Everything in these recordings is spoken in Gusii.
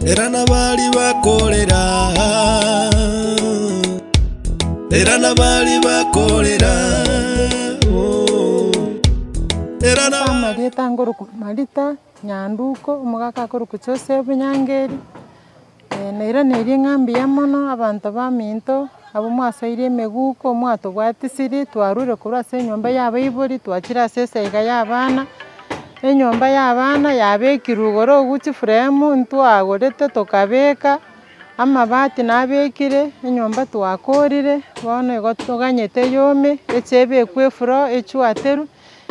Era nabari bakorera, era nabari bakorera, oh, era Ase nabari. amarieta ngoroku Marita Nyanduko, omogaka akorokwa Joseph Nyangeri, nairaneire ng'a mbuya mono abanto baminto, abwo mwasoire emeguko mwatobwatisiri twarure korwa ase enyomba ya abaibori twachire ase esaiga ya abana, enyomba ya abana yabekirwe igoro igwo chiframe ntwagorete tokabeka, amabati nabekire, enyomba twakorire, bono igo toganyete yome, eche ebekwe efloor echwaterwe.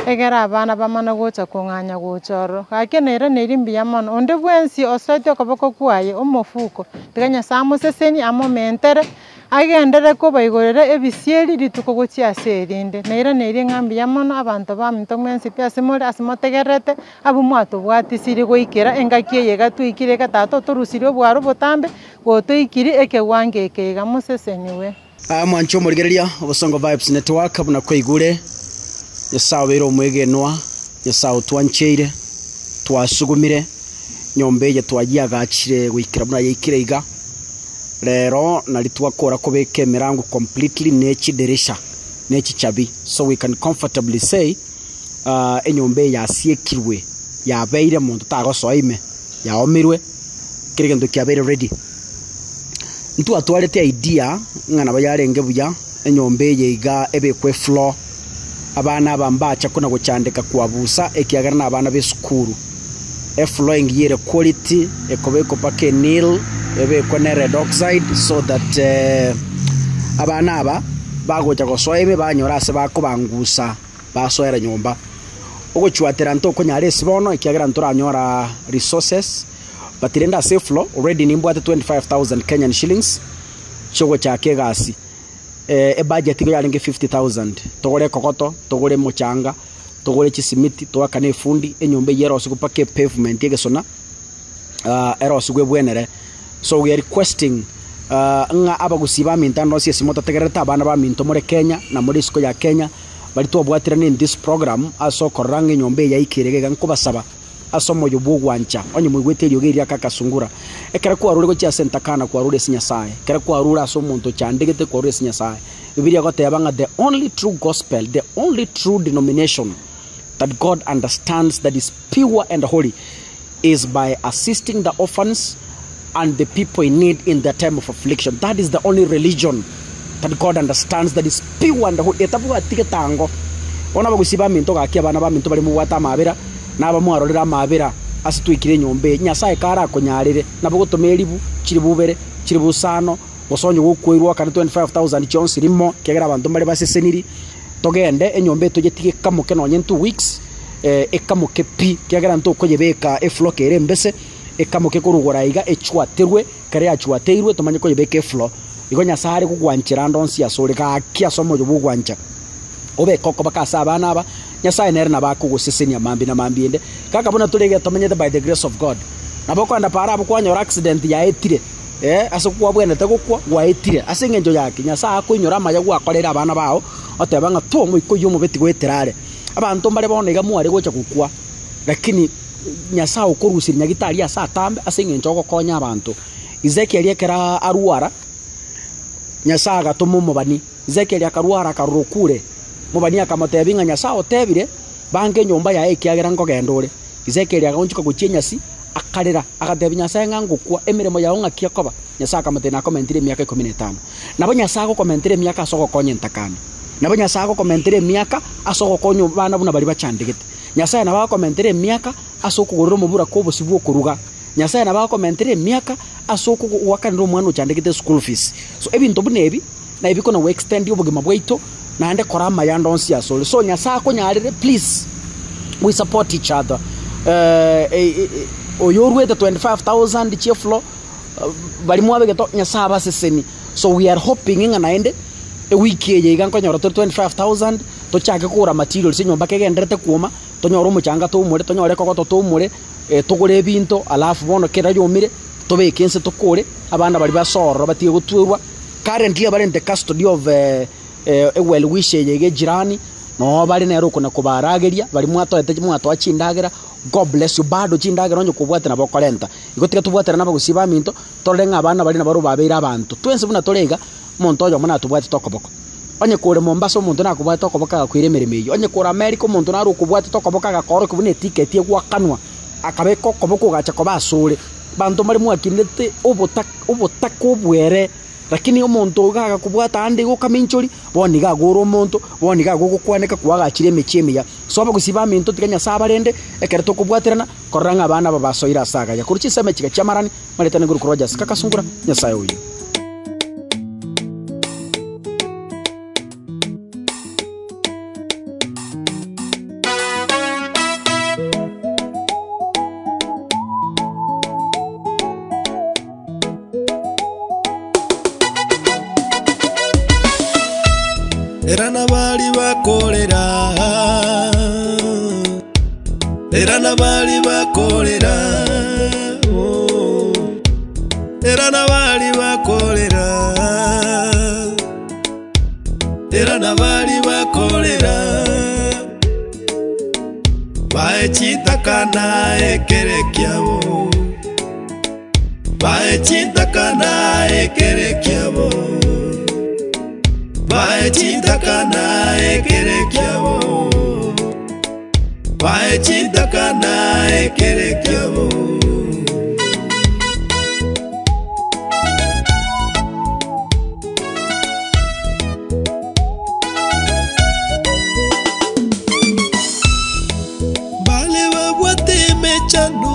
Egere abana bamana gocha kong'anya gocha ororo. Gaki nairaneirie mbuya mono, onde bwensi osoetie okoboko kwaye omofuko, tiga Nyasae amosesenie amomentere, agenderere kobaigorera ebisieri rituko gochia ase erinde. Nairaneirie ng'a mbuya mono abanto baminto mwensi pi ase more ase motegererete, abwo mwatobwatisirie goikera engaki eye iga twaikire iga tata otorusirie obwaro botambe, gotoikirie ekewango eke iga, moseseniwe. Aya mwanche omorigereria Obosongo Vibes Network buna kwaigure, Nyasae obeire omwegenwa, Nyasae otwancheire, twasugumire, nyomba eye twayiagachire goikera buna yaikire iga, rero nari twakora kobeka emerango completely ne chidirisha ne chichabi so we can comfortably say enyomba eye yasiekirwe yabeire monto tagosoa ime, yaomirwe, kera egento kiabeire ready. Ntwatwarete idea ng'a nabo yarenge buya enyomba eye iga ebekwe efloor, abana aba mbacha kona gochandeka kwabusa ekiagera na abana b'esukuru. Efloor engiya ere quality ekobekwa mpaka enail, ebekwe ne red oxide so that abana aba bagocha gosoa ime banyora ase bakobangusa basoera nyomba. Ogochwatera ntokonyara ase bono ekiagera ntoranyora resources. But rende ase efloor already nimbwate 25,000 Kenyan shillings chiogochaka egasi. Ebudget igo yarenge 50,000 togore ekogoto, togore emochanga, togore chisimiti, toakane efundi, enyomba eyio erosigwe mpaka epavement egesona erosigwe ebwenere. So we are requesting ng'a abagusii baminto ande onsi ase mototegererete abana baminto more Kenya na more isiko ya Kenya, baria twabwaterana in this program ase okorora ng'a enyomba eye yaikire iga iga nkobasaba. ase omoyo bw'ogwancha, onye moigwete eriogi eria akasungura. Ekero kwarure gochia ase entakana kwarure ase Nyasae, ekero kwarure ase omonto ochandegete kwarure ase Nyasae. Bibilia egoteba ng'a the only true gospel, the only true denomination that God understands that is pure and holy is by assisting the orphans and the people in need in their time of affliction. That is the only religion that God understands that is pure and holy. Etabwati getango. Bono abagusii baminto gaki abana baminto baria mobwate amabera, na abamwarorere amabera ase twaikire enyomba eye. Nyasae karakonyarere, nabo gotoma eribu, chiribu ibere, chiribu isano, gose onye gokweirwa okane 25,000 chionsi rimo, ekiagera abanto mbare baseseniri, togende enyomba eye toyetige ekamoke nonye in 2 weeks, ekamoke pi, ekiagera ntokoyebeka eflock ere embese. Ekamoke korwa igoro aiga echwaterwe, ekero yachwateirwe tomanye koyebeka efloor. Igo Nyasae are gogwanchera ande onsi asore, gaki ase omoyo bw'ogwancha, obeke okoboko ase abana aba, Nyasae nere nabo akogosesenia mambia na mambia ende. Kaka buna tore iga tomenyete by the grace of God. Nabo okogenda paaro abwo kwanyora accident yaetire, eh, ase kwabwenerete gokwa, gwaetire. Ase eng'encho ya ki? Nyasae akoinyora amaya gwakoreire abana bao, oteba ng'a two omoika oyio omobe tigoetera are. Abanto mbare bono iga mware gocha gokwa, lakini. Nyasae okorusirie nyagitari ase atambe ase engencho ogokonya abanto. Ezekiel ekero arwara, Nyasae agatoma omobani. Ezekiel akarwara akarora okure, omobani akamotebia ng'a Nyasae otebire, banga enyomba yaye ekiagera nkogenda ore. Ezekiel agaonchoka gochia enyasi, akarera, agatebia Nyasae ng'a ngokwa, emeremo yao ng'aki ekoba? Nyasae akamotebia nakomentire emiaka ikomi na etano. Nabo Nyasae agokomentera emiaka ase ogokonya entakana. Nabo Nyasae agokomentera emiaka ase ogokonya abana buna baria bachandegete. Nyasae nabo agokomentera emiaka ase okogorera omobura kw'obosio bw'okoruga. Nyasae nabo agokomentera emiaka ase okogoakanera omwana ochandegete eschool fees. So ebinto buna ebi, nabi bikona go extend obogima bwaito, naende kora amaya ande onsi asore. So Nyasae akonyarere please, we support each other. Oyo oruete 25,000 chieflo, baria mwabegete Nyasae abaseseni. So we are hoping ng'a naende, ewiki eye iga nkonyora tore 25,000. Tochake kogora materials enyomba kegendererete kwoma, tonyore omochanga toumore, tonyore ekogoto toumore, togore ebinto alafu bono kera yomire, tobeke inse tokore, abana baria base ororo batige gotwerwa. Currently abare in the custody of ewell wisher eye iga ejirani, noo bare nere okona kobarageria, baria mwatoete mwatoa chindagera. God bless you bado chindagera onye kobwate nabo okorenta. Igo tiga tobwaterane abagusii baminto, torore ng'a abana baria nabarobwo babeire abanto. Twensi buna tore iga, omonto oyomo natobwatete okoboko. Onye kore Mombasa omonto nakobwate okoboko agakoira emeremo eyio. Onye kore America omonto naro okobwatete okoboko agakoorokia buna etiketi egwakanwa, akabeka okoboko ogacha koba asore. Abanto mbare mwakinete obota obotaka obwere. Lakini omonto iga agakobwata aande iga okaminchoria, bono iga agore omonto, bono iga agogokwaneka kwagachire emechie emiya. So abagusii baminto tiga Nyasae abarende, ekero tokobwaterana, korora ng'a abana aba basoire ase agaya. Korwa chinsemo echiga chi'amarani, maretane igoro korwa Rogers Kakasungura, Nyasae oyio. Era nabari bakorera, era nabari bakorera, oh. Era nabari bakorera, era nabari bakorera, bae chitakana ekere kiabo. Bae chintakana ekere kiabo, bae chintakana ekere kiabo, bae chintakana ekere kiabo. Mbare babwate emechando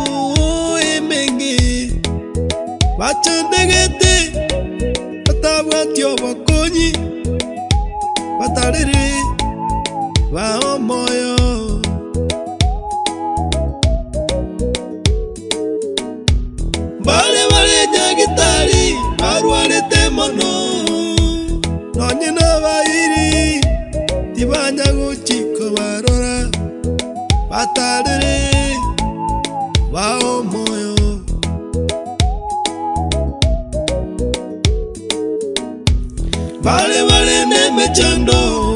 emenge, bachandegete, batabwati obokonyi, batarere bae omoyo. Mbare bare nyagitari barwarete mono, nonye nabairi tibanya gochi kobarora, batarere bae omoyo. Bare bare nemechando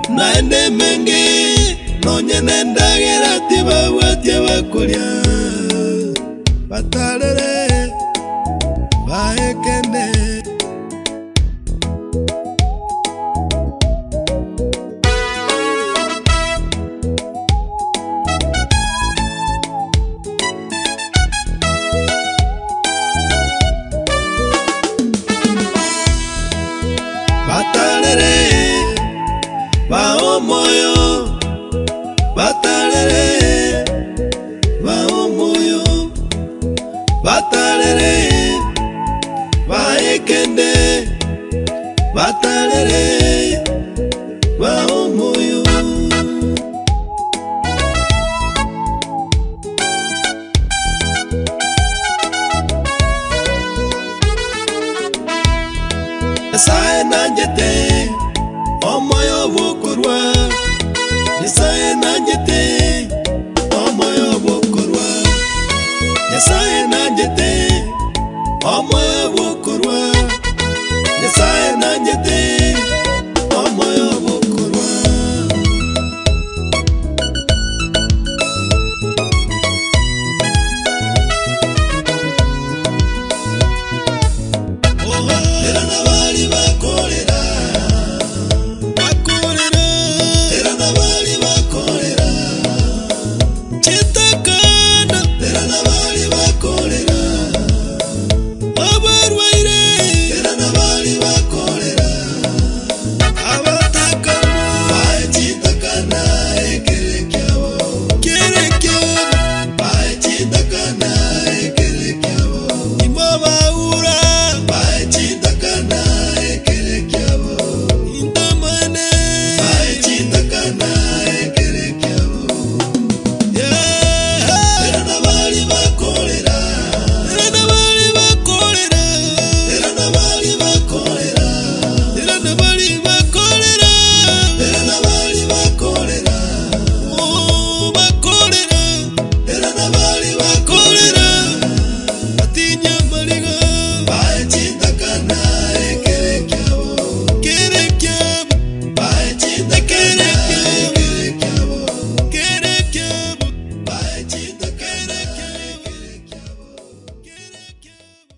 naende emenge, nonye nendagera tibabwatie bakoria, batarere bae kende. Batarere bae omoyo, batarere bae omoyo, batarere bae kende, batarere.